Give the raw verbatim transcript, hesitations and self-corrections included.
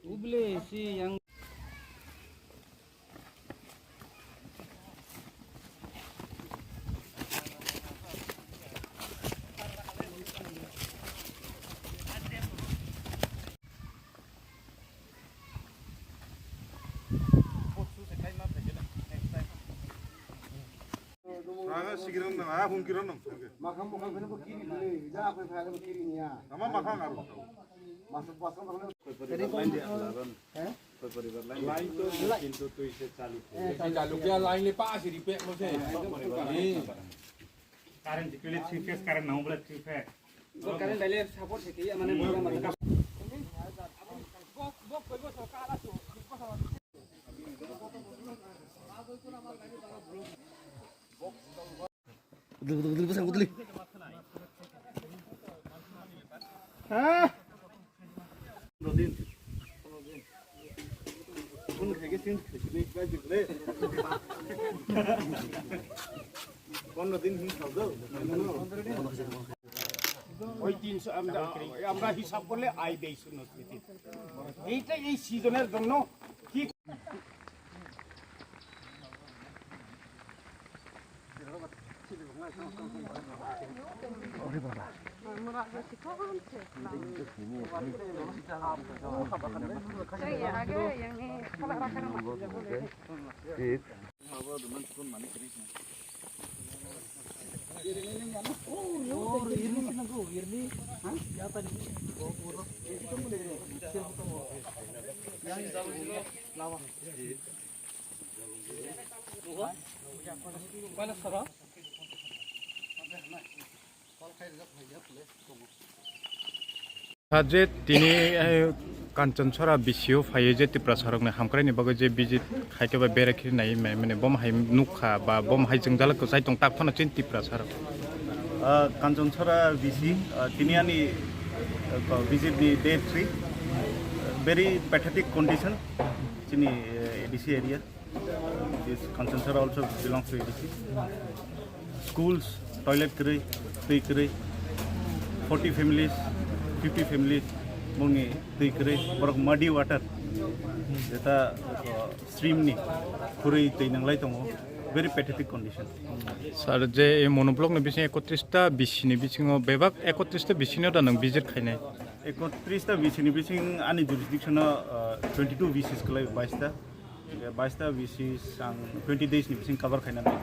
Uble si yang Sanga sigiran nang, ah, hum kiran nang. Makhang bukan kena bekiri dulu, dah aku yang kena bekiri ni ya. Nama makhang aru. Masuk pasang tak kena. Koi poribar line dia laban. Eh? Koi poribar line. Line tu, kintu tu ise chalu. Eh, ise chalu kya line le pass repair mo se. Current dikle three phase current na hubla three phase. Current dale support se kiya mane. পনেরো দিন হিম খাও দাও। ওই তিনশো আমরা, আমরা হিসাব করলে আয় ব্যয়শূন্য স্থিতি। এইটা এই সিজনের জন্য ঠিক। Sa je tini, eh, Kanchanchara B C O phaiwi je Tiprasarokni hamkraini bagwi je visit khaikhe ba berai khiri nai mane, mane bom hai nukha ba bom hai jwngjal kwchai tong tak phano chini Tiprasarok. Ah, Kanchanchara B C, ah, tini ani, ah, visit ni day three, very pathetic condition chini, eh, A D C area. This Kanchanchara also belongs to A D C. Schools, toilet kwrwi, twi kwrwi, forty families, fifty families, bongni twi kwrwi, borok muddy water, jeta, uh, stream ni khurui twi nanglai tongo, very pathetic condition. Sir, je ei monoblock ni bising ekotris ta B C ni bisingo bebak ekotris ta B C no da nang visit khainai? Ekotris ta B C ni bising ani jurisdiction o, uh, twenty two B Cs kwlai, bais ta. Bais ta B Cs ang twenty days ni bising cover khaina nai.